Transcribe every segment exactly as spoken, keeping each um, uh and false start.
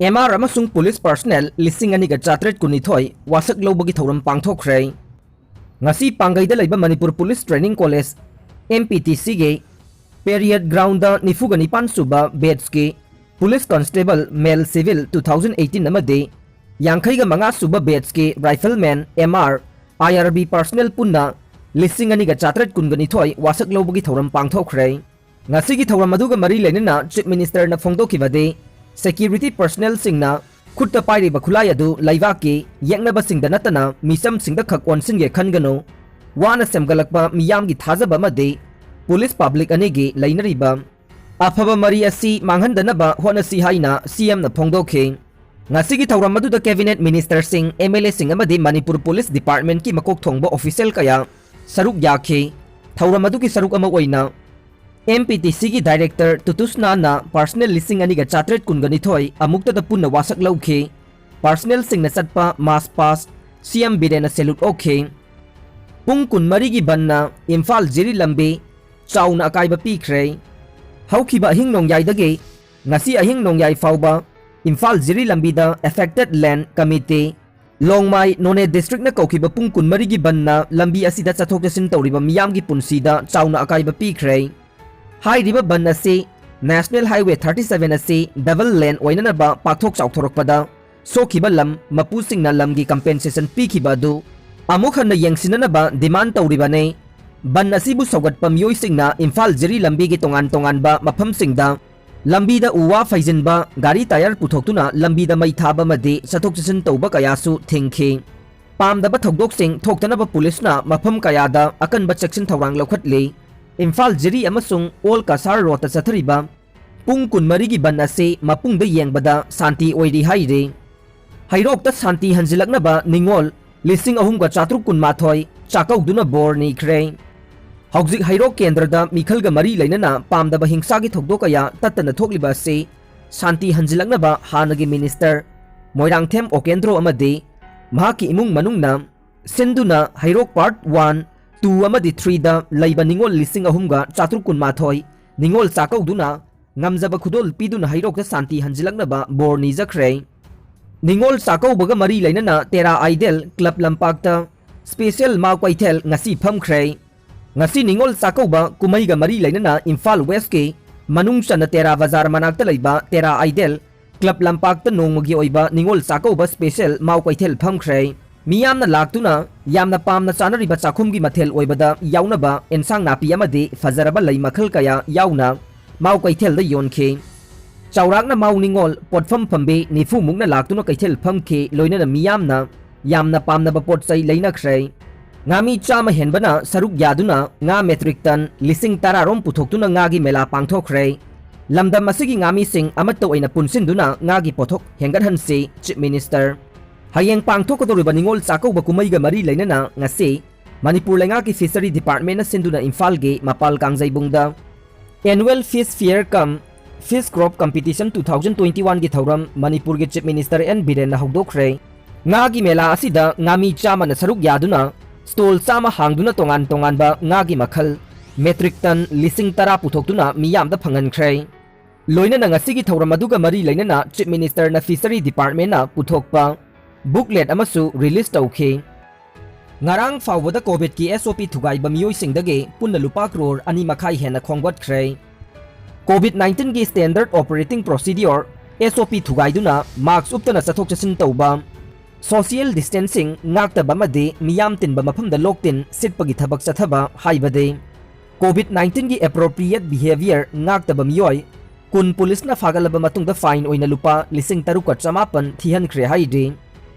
M R ꯑꯃꯁꯨꯡ police personal ꯂꯤꯁꯤꯡ ꯑꯅꯤꯒ ꯆꯥꯇ꯭ꯔꯦꯠ ꯀꯨꯟꯅꯤꯊꯣꯏ ꯋꯥꯁꯛ ꯂꯧꯕꯒꯤ ꯊꯧꯔꯝ ꯄꯥꯡꯊꯣꯛꯈ꯭ꯔꯦ꯫ ꯉꯁꯤ ꯄꯥꯡꯒꯩꯗ ꯂꯩꯕ Manipur police training college, M P T ꯁꯤꯒꯤ ꯄꯦꯔꯤꯌꯠ ꯒ꯭ꯔꯥꯎꯟꯗ ꯅꯤꯐꯨꯒ ꯅꯤꯄꯥꯟ ꯁꯨꯕ ꯕꯦꯠꯁꯀꯤ ꯄꯨꯂꯤꯁ ꯀꯟꯁꯇꯦꯕꯜ ꯃꯦꯜ ꯁꯤꯚꯤꯜ ꯇꯨ ꯊꯥꯎꯖꯟ ꯑꯩꯠꯇꯤꯟ ꯑꯃꯗꯤ ꯌꯥꯡꯈꯩꯒ ꯃꯉꯥ ꯁꯨꯕ ꯕꯦꯠꯁꯀꯤ ꯔꯥꯏꯐꯜꯃꯦꯟ ꯑꯦꯝ ꯑꯥꯔ, ꯑꯥꯏ ꯑꯥꯔ ꯕꯤ ꯄꯔꯁꯅꯦꯜ ꯄꯨꯟꯅ ꯂꯤꯁꯤꯡ ꯑꯅꯤꯒ ꯆꯥꯇ꯭ꯔꯦꯠ ꯀꯨꯟꯒ ꯅꯤꯊꯣꯏ ꯋꯥꯁꯛ ꯂꯧꯕꯒꯤ ꯊꯧꯔꯝ ꯄꯥꯡꯊꯣꯛꯈ꯭ꯔꯦ꯫ ꯉꯁꯤꯒꯤ ꯊꯧꯔꯝ ꯑꯗꯨꯒ ꯃꯔꯤ ꯂꯩꯅꯅ ꯆꯤꯐ ꯃꯤꯅꯤꯁꯇꯔꯅ ꯐꯣꯡꯗꯣꯛꯈꯤꯕꯗꯤ, ꯁꯦꯀ꯭ꯌꯨꯔꯤꯇꯤ ꯄꯔꯁꯅꯦꯜꯁꯤꯡꯅ ꯈꯨꯠꯇ ꯄꯥꯏꯔꯤꯕ ꯈꯨꯠꯂꯥꯏ ꯑꯗꯨ ꯂꯩꯕꯥꯛꯀꯤ ꯌꯦꯛꯅꯕꯁꯤꯡꯗ ꯅꯠꯇꯅ ꯃꯤꯆꯝꯁꯤꯡꯗ ꯈꯛ ꯑꯣꯟꯁꯤꯟꯒꯦ ꯈꯟꯒꯅꯨ꯫ ꯋꯥꯅ ꯁꯦꯝꯒꯠꯂꯛꯄ ꯃꯤꯌꯥꯝꯒꯤ ꯊꯥꯖꯕ ꯑꯃꯗꯤ ꯄꯨꯂꯤꯁ ꯄꯕ꯭ꯂꯤꯛ ꯑꯅꯤꯒꯤ ꯂꯩꯅꯔꯤꯕ ꯑꯐꯕ ꯃꯔꯤ ꯑꯁꯤ ꯃꯥꯡꯍꯟꯗꯅꯕ ꯍꯣꯠꯅꯁꯤ ꯍꯥꯏꯅ ꯁꯤ ꯑꯦꯝꯅ ꯐꯣꯡꯗꯣꯛꯈꯤ꯫ ꯉꯁꯤꯒꯤ ꯊꯧꯔꯝ ꯑꯗꯨꯗ ꯀꯦꯕꯤꯅꯦꯠ ꯃꯤꯅꯤꯁꯇꯔꯁꯤꯡ, ꯑꯦꯝ ꯑꯦꯜ ꯑꯦꯁꯤꯡ ꯑꯃꯗꯤ ꯃꯅꯤꯄꯨꯔ ꯄꯨꯂꯤꯁ ꯗꯤꯄꯥꯔꯠꯃꯦꯟꯠꯀꯤ ꯃꯀꯣꯛ ꯊꯣꯡꯕ ꯑꯣꯐꯤꯁꯤꯌꯦꯜ ꯀꯌꯥ ꯁꯔꯨꯛ ꯌꯥꯈꯤ꯫ ꯊꯧꯔꯝ ꯑꯗꯨꯒꯤ ꯁꯔꯨꯛ ꯑꯃ ꯑꯣꯏꯅ ꯑꯦꯝ ꯄꯤ ꯇꯤ ꯁꯤꯒꯤ ꯗꯥꯏꯔꯦꯛꯇꯔ ꯇꯨꯇꯨꯁꯅꯥꯅ ꯄꯔꯁꯅꯦꯜ ꯂꯤꯁꯤꯡ ꯑꯅꯤꯒ ꯆꯥꯇ꯭ꯔꯦꯠ ꯀꯨꯟꯒ ꯅꯤꯊꯣꯏ ꯑꯃꯨꯛꯇꯗ ꯄꯨꯟꯅ ꯋꯥꯁꯛ ꯂꯧꯈꯤ꯫ ꯄꯔꯁꯅꯦꯜꯁꯤꯡꯅ ꯆꯠꯄ ꯃꯥꯔꯆ ꯄꯥꯁ ꯁꯤ ꯑꯦꯝ ꯕꯤꯔꯦꯟꯅ ꯁꯦꯂꯨꯠ ꯑꯣꯛꯈꯤ꯫ ꯄꯨꯡ ꯀꯨꯟꯃꯔꯤꯒꯤ ꯕꯟꯅ ꯏꯝꯐꯥꯜ ꯖꯤꯔꯤ ꯂꯝꯕꯤ ꯆꯥꯎꯅ ꯑꯀꯥꯏꯕ ꯄꯤꯈ꯭ꯔꯦ꯫ ꯍꯧꯈꯤꯕ ꯑꯍꯤꯡ ꯅꯣꯡꯌꯥꯏꯗꯒꯤ ꯉꯁꯤ ꯑꯍꯤꯡ ꯅꯣꯡꯌꯥꯏ ꯐꯥꯎꯕ ꯏꯝꯐꯥꯜ ꯖꯤꯔꯤ ꯂꯝꯕꯤꯗ ꯑꯦꯐꯦꯛꯇꯦꯗ ꯂꯦꯟ ꯀꯃꯤꯇꯤ, ꯂꯣꯡꯃꯥꯏ, ꯅꯣꯅꯦ ꯗꯤꯁꯇ꯭ꯔꯤꯛꯅ ꯀꯧꯈꯤꯕ ꯄꯨꯡ ꯀꯨꯟꯃꯔꯤꯒꯤ ꯕꯟꯅ ꯂꯝꯕꯤ ꯑꯁꯤꯗ ꯆꯠꯊꯣꯛ ꯆꯠꯁꯤꯟ ꯇꯧꯔꯤꯕ ꯃꯤꯌꯥꯝꯒꯤ ꯄꯨꯟꯁꯤꯗ ꯆꯥꯎꯅ ꯑꯀꯥꯏꯕ ꯄꯤꯈ꯭ꯔꯦ꯫ ꯍꯥꯏꯔꯤꯕ ꯕꯟ ꯑꯁꯤ ꯅꯦꯁꯅꯦꯜ ꯍꯥꯏꯋꯦ ꯊꯥꯔꯇꯤ ꯁꯚꯦꯟ ꯑꯁꯤ ꯗꯕꯜ ꯂꯦꯟ ꯑꯣꯏꯅꯅꯕ ꯄꯥꯛꯊꯣꯛ ꯆꯥꯎꯊꯣꯔꯛꯄꯗ ꯁꯣꯛꯈꯤꯕ ꯂꯝ ꯃꯄꯨꯁꯤꯡꯅ ꯂꯝꯒꯤ ꯀꯝꯄꯦꯟꯁꯦꯁꯟ ꯄꯤꯈꯤꯕ ꯑꯗꯨ ꯑꯃꯨꯛ ꯍꯟꯅ ꯌꯦꯡꯁꯤꯟꯅꯅꯕ ꯗꯤꯃꯥꯟ ꯇꯧꯔꯤꯕꯅꯤ꯫ ꯕꯟ ꯑꯁꯤꯕꯨ ꯁꯧꯒꯠꯄ ꯃꯤꯑꯣꯏꯁꯤꯡꯅ ꯏꯝꯐꯥꯜ ꯖꯤꯔꯤ ꯂꯝꯕꯤꯒꯤ ꯇꯣꯉꯥꯟ ꯇꯣꯉꯥꯟꯕ ꯃꯐꯝꯁꯤꯡꯗ ꯂꯝꯕꯤꯗ ꯎ ꯋꯥ ꯐꯩꯖꯤꯟꯕ, ꯒꯥꯔꯤ ꯇꯥꯌꯔ ꯄꯨꯊꯣꯛꯇꯨꯅ ꯂꯝꯕꯤꯗ ꯃꯩ ꯊꯥꯕ ꯑꯃꯗꯤ ꯆꯠꯊꯣꯛ ꯆꯠꯁꯤꯟ ꯇꯧꯕ ꯀꯌꯥꯁꯨ ꯊꯤꯡꯈꯤ꯫ ꯄꯥꯝꯗꯕ ꯊꯧꯗꯣꯛꯁꯤꯡ ꯊꯣꯛꯇꯅꯕ ꯄꯨꯂꯤꯁꯅ ꯃꯐꯝ ꯀꯌꯥꯗ ꯑꯀꯟꯕ ꯆꯦꯛꯁꯤꯟ ꯊꯧꯔꯥꯡ ꯂꯧꯈꯠꯂꯤ꯫ ꯏꯝꯐꯥꯜ ꯖꯤꯔꯤ ꯑꯃꯁꯨꯡ ꯑꯣꯜ ꯀꯁꯥꯔ ꯔꯣꯗꯇ ꯆꯠꯊꯔꯤꯕ ꯄꯨꯡ ꯀꯨꯟꯃꯔꯤꯒꯤ ꯕꯟ ꯑꯁꯤ ꯃꯄꯨꯡꯗ ꯌꯦꯡꯕꯗ ꯁꯥꯟꯇꯤ ꯑꯣꯏꯔꯤ ꯍꯥꯏꯔꯤ꯫ ꯍꯩꯔꯣꯛꯇ ꯁꯥꯟꯇꯤ ꯍꯟꯖꯤꯜꯂꯛꯅꯕ ꯅꯤꯉꯣꯜ ꯂꯤꯁꯤꯡ ꯑꯍꯨꯝꯒ ꯆꯥꯇ꯭ꯔꯨꯛ ꯀꯨꯟꯃꯥꯊꯣꯏ ꯆꯥꯛꯀꯧꯗꯨꯅ ꯕꯣꯔ ꯅꯤꯈ꯭ꯔꯦ꯫ ꯍꯧꯖꯤꯛ ꯍꯩꯔꯣꯛ ꯀꯦꯟꯗ꯭ꯔꯗ ꯃꯤꯈꯜꯒ ꯃꯔꯤ ꯂꯩꯅꯅ ꯄꯥꯝꯗꯕ ꯍꯤꯡꯁꯥꯒꯤ ꯊꯧꯗꯣꯛ ꯀꯌꯥ ꯇꯠꯇꯅ ꯊꯣꯛꯂꯤꯕ ꯑꯁꯤ ꯁꯥꯟꯇꯤ ꯍꯟꯖꯤꯜꯂꯛꯅꯕ ꯍꯥꯟꯅꯒꯤ ꯃꯤꯅꯤꯁꯇꯔ ꯃꯣꯏꯔꯥꯡꯊꯦꯝ ꯑꯣꯀꯦꯟꯗ꯭ꯔꯣ ꯑꯃꯗꯤ ꯃꯍꯥꯛꯀꯤ ꯏꯃꯨꯡ ꯃꯅꯨꯡꯅ ꯁꯤꯟꯗꯨꯅ ꯍꯩꯔꯣꯛ ꯄꯥꯔꯠ ꯋꯥꯟ, ꯇꯨ ꯑꯃꯗꯤ ꯊ꯭ꯔꯤꯗ ꯂꯩꯕ ꯅꯤꯉꯣꯜ ꯂꯤꯁꯤꯡ ꯑꯍꯨꯝꯒ ꯆꯥꯇ꯭ꯔꯨꯛ ꯀꯨꯟꯃꯥꯊꯣꯏ ꯅꯤꯉꯣꯜ ꯆꯥꯛꯀꯧꯗꯨꯅ ꯉꯝꯖꯕ ꯈꯨꯗꯣꯜ ꯄꯤꯗꯨꯅ ꯍꯩꯔꯣꯛꯇ ꯁꯥꯟꯇꯤ ꯍꯟꯖꯤꯜꯂꯛꯅꯕ ꯕꯣꯔ ꯅꯤꯖꯈ꯭ꯔꯦ꯫ ꯅꯤꯉꯣꯜ ꯆꯥꯛꯀꯧꯕꯒ ꯃꯔꯤ ꯂꯩꯅꯅ ꯇꯦꯔꯥ ꯑꯥꯏꯗꯦꯜ ꯀ꯭ꯂꯕ ꯂꯝꯄꯥꯛꯇ ꯁ꯭ꯄꯦꯁꯦꯜ ꯃꯥꯎ ꯀꯩꯊꯦꯜ ꯉꯁꯤ ꯐꯝꯈ꯭ꯔꯦ꯫ ꯉꯁꯤ ꯅꯤꯉꯣꯜ ꯆꯥꯛꯀꯧꯕ ꯀꯨꯝꯍꯩꯒ ꯃꯔꯤ ꯂꯩꯅꯅ ꯏꯝꯐꯥꯜ ꯋꯦꯁꯀꯤ ꯃꯅꯨꯡ ꯆꯟꯅ ꯇꯦꯔꯥ ꯕꯖꯥꯔ ꯃꯅꯥꯛꯇ ꯂꯩꯕ ꯇꯦꯔꯥ ꯑꯥꯏꯗꯦꯜ ꯀ꯭ꯂꯕ ꯂꯝꯄꯥꯛꯇ ꯅꯣꯡꯃꯒꯤ ꯑꯣꯏꯕ ꯅꯤꯉꯣꯜ ꯆꯥꯛꯀꯧꯕ ꯁ꯭ꯄꯦꯁꯦꯜ ꯃꯥꯎ ꯀꯩꯊꯦꯜ ꯐꯝꯈ꯭ꯔꯦ꯫ ꯃꯤꯌꯥꯝꯅ ꯂꯥꯛꯇꯨꯅ ꯌꯥꯝꯅ ꯄꯥꯝꯅ ꯆꯥꯅꯔꯤꯕ ꯆꯥꯛꯈꯨꯝꯒꯤ ꯃꯊꯦꯜ ꯑꯣꯏꯕꯗ ꯌꯥꯎꯅꯕ ꯑꯦꯟꯁꯥꯡ ꯅꯥꯄꯤ ꯑꯃꯗꯤ ꯐꯖꯔꯕ ꯂꯩ ꯃꯈꯜ ꯀꯌꯥ ꯌꯥꯎꯅ ꯃꯥꯎ ꯀꯩꯊꯦꯜꯗ ꯌꯣꯟꯈꯤ꯫ ꯆꯥꯎꯔꯥꯛꯅ ꯃꯥꯎ ꯅꯤꯉꯣꯜ ꯄꯣꯠꯐꯝ ꯐꯝꯕꯤ ꯅꯤꯐꯨ ꯃꯨꯛꯅ ꯂꯥꯛꯇꯨꯅ ꯀꯩꯊꯦꯜ ꯐꯝꯈꯤ, ꯂꯣꯏꯅꯅ ꯃꯤꯌꯥꯝꯅ ꯌꯥꯝꯅ ꯄꯥꯝꯅꯕ ꯄꯣꯠ ꯆꯩ ꯂꯩꯅꯈ꯭ꯔꯦ꯫ ꯉꯥꯃꯤ ꯆꯥꯝꯃ ꯍꯦꯟꯕꯅ ꯁꯔꯨꯛ ꯌꯥꯗꯨꯅ ꯉꯥ ꯃꯦꯇ꯭ꯔꯤꯛ ꯇꯟ ꯂꯤꯁꯤꯡ ꯇꯔꯥ ꯔꯣꯝ ꯄꯨꯊꯣꯛꯇꯨꯅ ꯉꯥꯒꯤ ꯃꯦꯂꯥ ꯄꯥꯡꯊꯣꯛꯈ꯭ꯔꯦ꯫ ꯂꯝꯗꯝ ꯑꯁꯤꯒꯤ ꯉꯥꯃꯤꯁꯤꯡ ꯑꯃꯠꯇ ꯑꯣꯏꯅ ꯄꯨꯟꯁꯤꯟꯗꯨꯅ ꯉꯥꯒꯤ ꯄꯣꯠꯊꯣꯛ ꯍꯦꯟꯒꯠꯍꯟꯁꯤ, ꯆꯤꯞ ꯃꯤꯅꯤꯁꯇꯔ꯫ ꯍꯌꯦꯡ ꯄꯥꯡꯊꯣꯛꯀꯗꯧꯔꯤꯕ ꯅꯤꯉꯣꯜ ꯆꯥꯛꯀꯧꯕ ꯀꯨꯝꯍꯩꯒ ꯃꯔꯤ ꯂꯩꯅꯅ ꯉꯁꯤ ꯃꯅꯤꯄꯨꯔ ꯂꯩꯉꯥꯛꯀꯤ ꯐꯤꯁꯔꯤ ꯗꯤꯄꯥꯔꯠꯃꯦꯟꯅ ꯁꯤꯟꯗꯨꯅ ꯏꯝꯐꯥꯜꯒꯤ ꯃꯄꯥꯜ ꯀꯥꯡꯖꯩꯕꯨꯡꯗ Annual Fish Fair cum Fish Crop Competition two thousand twenty-one ꯒꯤ ꯊꯧꯔꯝ ꯃꯅꯤꯄꯨꯔꯒꯤ ꯆꯤꯞ ꯃꯤꯅꯤꯁꯇꯔ ꯑꯦꯟ ꯕꯤꯔꯦꯟꯅ ꯍꯧꯗꯣꯛꯈ꯭ꯔꯦ꯫ ꯉꯥꯒꯤ ꯃꯦꯂꯥ ꯑꯁꯤꯗ ꯉꯥꯃꯤ ꯆꯥꯝꯃꯅ ꯁꯔꯨꯛ ꯌꯥꯗꯨꯅ ꯁ꯭ꯇꯣꯜ ꯆꯥꯝꯃ ꯍꯥꯡꯗꯨꯅ ꯇꯣꯉꯥꯟ ꯇꯣꯉꯥꯟꯕ ꯉꯥꯒꯤ ꯃꯈꯜ ꯃꯦꯇ꯭ꯔꯤꯛ ꯇꯟ ꯂꯤꯁꯤꯡ ꯇꯔꯥ ꯄꯨꯊꯣꯛꯇꯨꯅ ꯃꯤꯌꯥꯝꯗ ꯐꯪꯍꯟꯈ꯭ꯔꯦ꯫ ꯂꯣꯏꯅꯅ ꯉꯁꯤꯒꯤ ꯊꯧꯔꯝ ꯑꯗꯨꯒ ꯃꯔꯤ ꯂꯩꯅꯅ ꯆꯤꯞ ꯃꯤꯅꯤꯁꯇꯔꯅ ꯐꯤꯁꯔꯤ ꯗꯤꯄꯥꯔꯠꯃꯦꯟꯅ ꯄꯨꯊꯣꯛꯄ ꯕꯨꯛꯂꯦꯠ ꯑꯃꯁꯨ ꯔꯤꯂꯤꯖ ꯇꯧꯈꯤ꯫ ꯉꯔꯥꯡ ꯐꯥꯎꯕꯗ ꯀꯣꯚꯤꯗꯀꯤ ꯑꯦꯁ ꯑꯣ ꯄꯤ ꯊꯨꯒꯥꯏꯕ ꯃꯤꯑꯣꯏꯁꯤꯡꯗꯒꯤ ꯄꯨꯟꯅ ꯂꯨꯄꯥ ꯀ꯭ꯔꯣꯔ ꯑꯅꯤ ꯃꯈꯥꯏ ꯍꯦꯟꯅ ꯈꯣꯝꯒꯠꯈ꯭ꯔꯦ꯫ ꯀꯣꯚꯤꯗ ꯅꯥꯏꯟꯇꯤꯟꯒꯤ ꯁ꯭ꯇꯦꯟꯗꯔꯗ ꯑꯣꯄꯔꯦꯇꯤꯡ ꯄ꯭ꯔꯣꯁꯤꯗꯤꯌꯣꯔ, ꯑꯦꯁ ꯑꯣ ꯄꯤ, ꯊꯨꯒꯥꯏꯗꯨꯅ ꯃꯥꯁꯛ ꯎꯞꯇꯅ ꯆꯠꯊꯣꯛ ꯆꯠꯁꯤꯟ ꯇꯧꯕ, ꯁꯣꯁꯤꯌꯦꯜ ꯗꯤꯁꯇꯦꯟꯁꯤꯡ ꯉꯥꯛꯇꯕ ꯑꯃꯗꯤ ꯃꯤꯌꯥꯝ ꯇꯤꯟꯕ ꯃꯐꯝꯗ ꯂꯣꯛ ꯇꯤꯟ ꯁꯤꯠꯄꯒꯤ ꯊꯕꯛ ꯆꯠꯊꯕ ꯍꯥꯏꯕꯗꯤ ꯀꯣꯚꯤꯗ ꯅꯥꯏꯟꯇꯤꯟꯒꯤ ꯑꯦꯄ꯭ꯔꯣꯄ꯭ꯔꯤꯌꯦꯠ ꯕꯤꯍꯦꯕꯤꯌꯔ ꯉꯥꯛꯇꯕ ꯃꯤꯑꯣꯏ ꯀꯨꯟ ꯄꯨꯂꯤꯁꯅ ꯐꯥꯒꯠꯂꯕ ꯃꯇꯨꯡꯗ ꯐꯥꯏꯟ ꯑꯣꯏꯅ ꯂꯨꯄꯥ ꯂꯤꯁꯤꯡ ꯇꯔꯨꯛꯀ ꯆꯃꯥꯄꯟ ꯊꯤꯍꯟꯈ꯭ꯔꯦ ꯍꯥꯏꯔꯤ꯫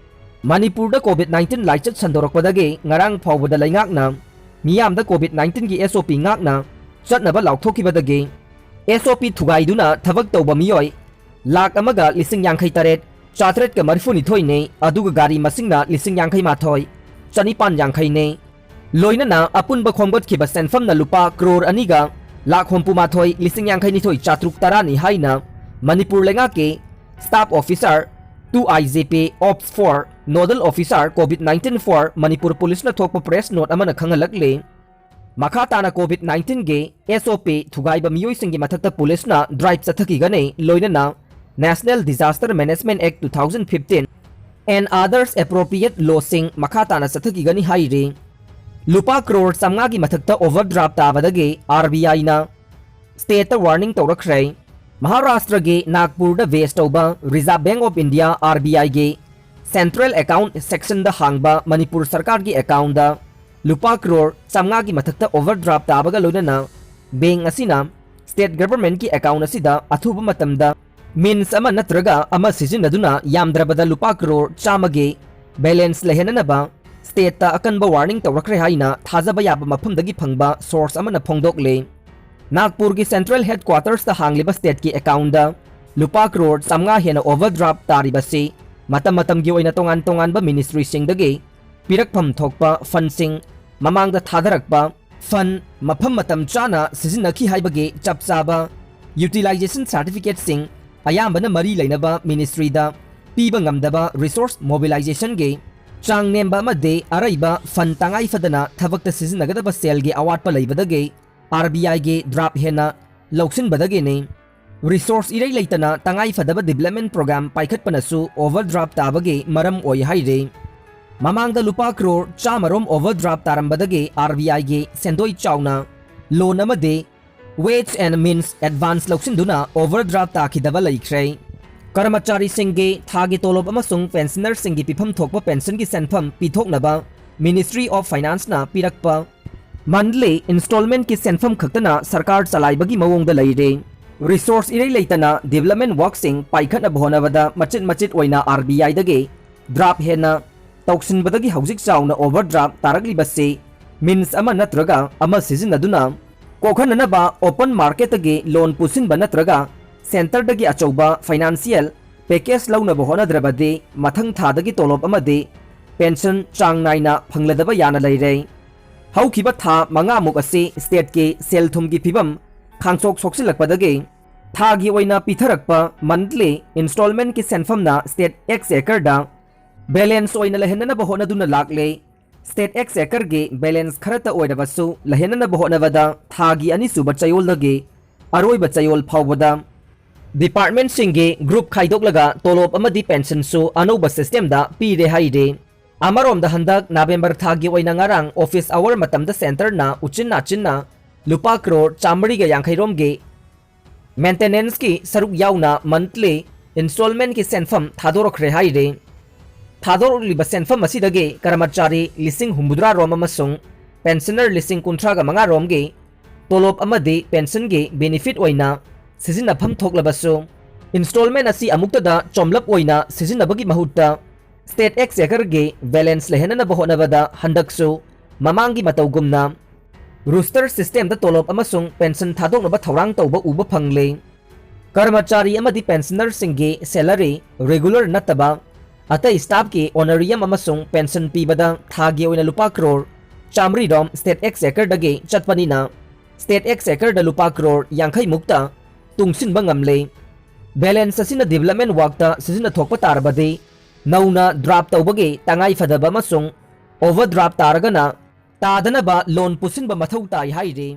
ꯃꯅꯤꯄꯨꯔꯗ ꯀꯣꯚꯤꯗ ꯅꯥꯏꯟꯇꯤꯟ ꯂꯥꯏꯆꯠ ꯁꯟꯗꯣꯔꯛꯄꯗꯒꯤ ꯉꯔꯥꯡ ꯐꯥꯎꯕꯗ ꯂꯩꯉꯥꯛꯅ ꯃꯤꯌꯥꯝꯗ ꯀꯣꯚꯤꯗ ꯅꯥꯏꯟꯇꯤꯟꯒꯤ ꯑꯦꯁ ꯑꯣ ꯄꯤ ꯉꯥꯛꯅ ꯆꯠꯅꯕ ꯂꯥꯎꯊꯣꯛꯈꯤꯕꯗꯒꯤ ꯑꯦꯁ ꯑꯣ ꯄꯤ ꯊꯨꯒꯥꯏꯗꯨꯅ ꯊꯕꯛ ꯇꯧꯕ ꯃꯤꯑꯣꯏ ꯂꯥꯈ ꯑꯃꯒ ꯂꯤꯁꯤꯡ ꯌꯥꯡꯈꯩ ꯇꯔꯦꯠ ꯆꯥꯇ꯭ꯔꯦꯠꯀ ꯃꯔꯤꯐꯨ ꯅꯤꯊꯣꯏꯅꯤ, ꯑꯗꯨꯒ ꯒꯥꯔꯤ ꯃꯁꯤꯡꯅ ꯂꯤꯁꯤꯡ ꯌꯥꯡꯈꯩ ꯃꯥꯊꯣꯏ ꯆꯅꯤꯄꯥꯟ ꯌꯥꯡꯈꯩꯅꯤ꯫ ꯂꯣꯏꯅꯅ ꯑꯄꯨꯟꯕ ꯈꯣꯝꯒꯠꯈꯤꯕ ꯁꯦꯟꯐꯝꯅ ꯂꯨꯄꯥ ꯀ꯭ꯔꯣꯔ ꯑꯅꯤꯒ ꯂꯥꯈ ꯍꯨꯝꯐꯨ ꯃꯥꯊꯣꯏ ꯂꯤꯁꯤꯡ ꯌꯥꯡꯈꯩ ꯅꯤꯊꯣꯏ ꯆꯥꯇ꯭ꯔꯨꯛ ꯇꯔꯥꯅꯤ ꯍꯥꯏꯅ ꯃꯅꯤꯄꯨꯔ ꯂꯩꯉꯥꯛꯀꯤ staff officer, two I G P Ops four, Nodal Officer COVID nineteen for Manipur Police ꯅ ꯊꯣꯛꯄ press note ꯑꯃꯅ ꯈꯪꯍꯜꯂꯛꯂꯤ꯫ ꯃꯈꯥ ꯇꯥꯅ COVID nineteen ꯒꯤ SOP ꯊꯨꯒꯥꯏꯕ ꯃꯤꯑꯣꯏꯁꯤꯡꯒꯤ ꯃꯊꯛꯇ ꯄꯨꯂꯤꯁꯅ drive ꯆꯠꯊꯈꯤꯒꯅꯤ, ꯂꯣꯏꯅꯅ National Disaster Management Act two thousand fifteen and others appropriate law ꯁꯤꯡ ꯃꯈꯥ ꯇꯥꯅ ꯆꯠꯊꯈꯤꯒꯅꯤ ꯍꯥꯏꯔꯤ꯫ ꯂꯨꯄꯥ ꯀ꯭ꯔꯣꯔ ꯆꯥꯝꯃꯉꯥꯒꯤ ꯃꯊꯛꯇ overdraft ꯇꯥꯕꯗꯒꯤ RBI ꯅ state ꯇ warning ꯇꯧꯔꯛꯈ꯭ꯔꯦ꯫ ꯃꯍꯥꯔꯥꯁꯇ꯭ꯔꯒꯤ ꯅꯥꯒꯄꯨꯔꯗ base ꯇꯧꯕ Reserve Bank of India, RBI ꯒꯤ central account section ꯗ ꯍꯥꯡꯕ ꯃꯅꯤꯄꯨꯔ ꯁꯔꯀꯥꯔꯒꯤ account ꯗ ꯂꯨꯄꯥ ꯀ꯭ꯔꯣꯔ ꯆꯥꯝꯃꯉꯥꯒꯤ ꯃꯊꯛꯇ overdraft ꯇꯥꯕꯒ ꯂꯣꯏꯅꯅ bank ꯑꯁꯤꯅ state government ꯀꯤ account ꯑꯁꯤꯗ ꯑꯊꯨꯕ ꯃꯇꯝꯗ means ꯑꯃ ꯅꯠꯇ꯭ꯔꯒ ꯑꯃ ꯁꯤꯖꯤꯟꯅꯗꯨꯅ ꯌꯥꯝꯗ꯭ꯔꯕꯗ ꯂꯨꯄꯥ ꯀ꯭ꯔꯣꯔ ꯆꯥꯝꯃꯒꯤ balance ꯂꯩꯍꯟꯅꯅꯕ state ꯇ ꯑꯀꯟꯕ warning ꯇꯧꯔꯛꯈ꯭ꯔꯦ ꯍꯥꯏꯅ ꯊꯥꯖꯕ ꯌꯥꯕ ꯃꯐꯝꯗꯒꯤ ꯐꯪꯕ source ꯑꯃꯅ ꯐꯣꯡꯗꯣꯛꯂꯦ꯫ ꯅꯥꯒꯄꯨꯔꯒꯤ central headquarters ꯇ ꯍꯥꯡꯂꯤꯕ state ꯀꯤ account ꯗ ꯂꯨꯄꯥ ꯀ꯭ꯔꯣꯔ ꯆꯥꯝꯃꯉꯥ ꯍꯦꯟꯅ overdraft ꯇꯥꯔꯤꯕꯁꯤ ꯃꯇꯝ ꯃꯇꯝꯒꯤ ꯑꯣꯏꯅ ꯇꯣꯉꯥꯟ ꯇꯣꯉꯥꯟꯕ ministry ꯁꯤꯡꯗꯒꯤ ꯄꯤꯔꯛꯐꯝ ꯊꯣꯛꯄ fund ꯁꯤꯡ, ꯃꯃꯥꯡꯗ ꯊꯥꯗꯔꯛꯄ fund ꯃꯐꯝ ꯃꯇꯝ ꯆꯥꯅ ꯁꯤꯖꯤꯟꯅꯈꯤ ꯍꯥꯏꯕꯒꯤ ꯆꯞ ꯆꯥꯕ utilization certificate ꯁꯤꯡ, ꯑꯌꯥꯝꯕꯅ ꯃꯔꯤ ꯂꯩꯅꯕ ministry ꯗ ꯄꯤꯕ ꯉꯝꯗꯕ resource mobilization ꯒꯤ ꯆꯥꯡ ꯅꯦꯝꯕ ꯑꯃꯗꯤ ꯑꯔꯩꯕ fund ꯇꯉꯥꯏ ꯐꯗꯅ ꯊꯕꯛꯇ ꯁꯤꯖꯤꯟꯅꯒꯗꯕ ꯁꯦꯜꯒꯤ ꯑꯋꯥꯠꯄ ꯂꯩꯕꯗꯒꯤ RBI ꯒꯤ draft ꯍꯦꯟꯅ ꯂꯧꯁꯤꯟꯕꯗꯒꯤꯅꯤ꯫ Resource ꯏꯔꯩ ꯂꯩꯇꯅ ꯇꯉꯥꯏ ꯐꯗꯕ development program ꯄꯥꯏꯈꯠꯄꯅꯁꯨ overdraft ꯇꯥꯕꯒꯤ ꯃꯔꯝ ꯑꯣꯏ ꯍꯥꯏꯔꯤ꯫ ꯃꯃꯥꯡꯗ ꯂꯨꯄꯥ ꯀ꯭ꯔꯣꯔ ꯆꯥꯝꯃꯔꯣꯝ overdraft ꯇꯥꯔꯝꯕꯗꯒꯤ RBI ꯒꯤ ꯁꯦꯟꯗꯣꯏ ꯆꯥꯎꯅ loan ꯑꯃꯗꯤ wage and means advance ꯂꯧꯁꯤꯟꯗꯨꯅ overdraft ꯇꯥꯈꯤꯗꯕ ꯂꯩꯈ꯭ꯔꯦ꯫ ꯀꯔꯃꯆꯥꯔꯤꯁꯤꯡꯒꯤ ꯊꯥꯒꯤ ꯇꯣꯂꯣꯞ ꯑꯃꯁꯨꯡ pensioner ꯁꯤꯡꯒꯤ ꯄꯤꯐꯝ ꯊꯣꯛꯄ pension ꯒꯤ ꯁꯦꯟꯐꯝ ꯄꯤꯊꯣꯛꯅꯕ Ministry of Finance ꯅ ꯄꯤꯔꯛꯄ monthly installment ꯀꯤ ꯁꯦꯟꯐꯝ ꯈꯛꯇꯅ ꯁꯔꯀꯥꯔ ꯆꯂꯥꯏꯕꯒꯤ ꯃꯑꯣꯡꯗ ꯂꯩꯔꯦ꯫ Resource ꯏꯔꯩ ꯂꯩꯇꯅ development work ꯁꯤꯡ ꯄꯥꯏꯈꯠꯅꯕ ꯍꯣꯠꯅꯕꯗ ꯃꯆꯤꯠ ꯃꯆꯤꯠ ꯑꯣꯏꯅ RBI ꯗꯒꯤ draft ꯍꯦꯟꯅ ꯇꯧꯁꯤꯟꯕꯗꯒꯤ ꯍꯧꯖꯤꯛ ꯆꯥꯎꯅ overdraft ꯇꯥꯔꯛꯂꯤꯕꯁꯤ means ꯑꯃ ꯅꯠꯇ꯭ꯔꯒ ꯑꯃ ꯁꯤꯖꯤꯟꯅꯗꯨꯅ ꯀꯣꯛꯍꯟꯅꯅꯕ open market ꯇꯒꯤ loan ꯄꯨꯁꯤꯟꯕ ꯅꯠꯇ꯭ꯔꯒ centre ꯗꯒꯤ ꯑꯆꯧꯕ financial package ꯂꯧꯅꯕ ꯍꯣꯠꯅꯗ꯭ꯔꯕꯗꯤ ꯃꯊꯪ ꯊꯥꯗꯒꯤ ꯇꯣꯂꯣꯞ ꯑꯃꯗꯤ pension ꯆꯥꯡ ꯅꯥꯏꯅ ꯐꯪꯂꯗꯕ ꯌꯥꯅ ꯂꯩꯔꯦ꯫ ꯍꯧꯈꯤꯕ ꯊꯥ ꯃꯉꯥꯃꯨꯛ ꯑꯁꯤ state ꯀꯤ ꯁꯦꯜ ꯊꯨꯝꯒꯤ ꯐꯤꯕꯝ ꯈꯥꯡꯁꯣꯛ ꯁꯣꯛꯆꯤꯜꯂꯛꯄꯗꯒꯤ ꯊꯥꯒꯤ ꯑꯣꯏꯅ ꯄꯤꯊꯔꯛꯄ monthly installment ꯀꯤ ꯁꯦꯟꯐꯝꯅ state exchequer ꯗ balance ꯑꯣꯏꯅ ꯂꯩꯍꯟꯅꯅꯕ ꯍꯣꯠꯅꯗꯨꯅ ꯂꯥꯛꯂꯦ꯫ State Exchequerꯒꯤ balance ꯈꯔꯇ ꯑꯣꯏꯔꯕꯁꯨ ꯂꯩꯍꯟꯅꯅꯕ ꯍꯣꯠꯅꯕꯗ ꯊꯥꯒꯤ ꯑꯅꯤꯁꯨꯕ ꯆꯌꯣꯜꯗꯒꯤ ꯑꯔꯣꯏꯕ ꯆꯌꯣꯜ ꯐꯥꯎꯕꯗ departmentꯁꯤꯡꯒꯤ group ꯈꯥꯏꯗꯣꯛꯂꯒ ꯇꯣꯂꯣꯞ ꯑꯃꯗꯤ pensionꯁꯨ ꯑꯅꯧꯕ systemꯗ ꯄꯤꯔꯦ ꯍꯥꯏꯔꯤ꯫ ꯑꯃꯔꯣꯝꯗ ꯍꯟꯗꯛ November ꯊꯥꯒꯤ ꯑꯣꯏꯅ ꯉꯔꯥꯡ office hour ꯃꯇꯝꯗ centreꯅ ꯎꯆꯤꯟ ꯅꯥꯆꯤꯟꯅ ꯂꯨꯄꯥ ꯀ꯭ꯔꯣꯔ ꯆꯥꯃꯔꯤꯒ ꯌꯥꯡꯈꯩ ꯔꯣꯝꯒꯤ maintenanceꯀꯤ ꯁꯔꯨꯛ ꯌꯥꯎꯅ monthly installmentꯀꯤ ꯁꯦꯟꯐꯝ ꯊꯥꯗꯣꯔꯛꯈ꯭ꯔꯦ ꯍꯥꯏꯔꯤ꯫ ꯊꯥꯗꯣꯔꯛꯂꯤꯕ ꯁꯦꯟꯐꯝ ꯑꯁꯤꯗꯒꯤ ꯀꯔꯃꯆꯥꯔꯤ ꯂꯤꯁꯤꯡ ꯍꯨꯝꯐꯨꯇꯔꯥ ꯔꯣꯝ ꯑꯃꯁꯨꯡ pensioner ꯂꯤꯁꯤꯡ ꯀꯨꯟꯊ꯭ꯔꯥꯒ ꯃꯉꯥ ꯔꯣꯝꯒꯤ ꯇꯣꯂꯣꯞ ꯑꯃꯗꯤ pensionꯒꯤ benefit ꯑꯣꯏꯅ ꯁꯤꯖꯤꯟꯅꯐꯝ ꯊꯣꯛꯂꯕꯁꯨ, installment ꯑꯁꯤ ꯑꯃꯨꯛꯇꯗ ꯆꯣꯝꯂꯞ ꯑꯣꯏꯅ ꯁꯤꯖꯤꯟꯅꯕꯒꯤ ꯃꯍꯨꯠꯇ State Exchequerꯒꯤ balance ꯂꯩꯍꯟꯅꯅꯕ ꯍꯣꯠꯅꯕꯗ ꯍꯟꯗꯛꯁꯨ ꯃꯃꯥꯡꯒꯤ ꯃꯇꯧꯒꯨꯝꯅ roster systemꯗ ꯇꯣꯂꯣꯞ ꯑꯃꯁꯨꯡ pension ꯊꯥꯗꯣꯛꯅꯕ ꯊꯧꯔꯥꯡ ꯇꯧꯕ ꯎꯕ ꯐꯪꯂꯦ꯫ ꯀꯔꯃꯆꯥꯔꯤ ꯑꯃꯗꯤ pensionerꯁꯤꯡꯒꯤ salary regular ꯅꯠꯇꯕ ꯑꯇꯩ staffꯀꯤ honorarium ꯑꯃꯁꯨꯡ pension ꯄꯤꯕꯗ ꯊꯥꯒꯤ ꯑꯣꯏꯅ ꯂꯨꯄꯥ ꯀ꯭ꯔꯣꯔ ꯆꯥꯃꯔꯤ ꯔꯣꯝ State Exchequerꯗꯒꯤ ꯆꯠꯄꯅꯤꯅ, State Exchequerꯗ ꯂꯨꯄꯥ ꯀ꯭ꯔꯣꯔ ꯌꯥꯡꯈꯩ ꯃꯨꯛꯇ ꯇꯨꯡꯁꯤꯟꯕ ꯉꯝꯂꯦ꯫ Balance ꯑꯁꯤꯅ development workꯇ ꯁꯤꯖꯤꯟꯅꯊꯣꯛꯄ ꯇꯥꯔꯕꯗꯤ, ꯅꯧꯅ draft ꯇꯧꯕꯒꯤ ꯇꯉꯥꯏ ꯐꯗꯕ ꯑꯃꯁꯨꯡ overdraft ꯇꯥꯔꯒꯅ ꯇꯥꯗꯅꯕ loan ꯄꯨꯁꯤꯟꯕ ꯃꯊꯧ ꯇꯥꯏ ꯍꯥꯏꯔꯤ꯫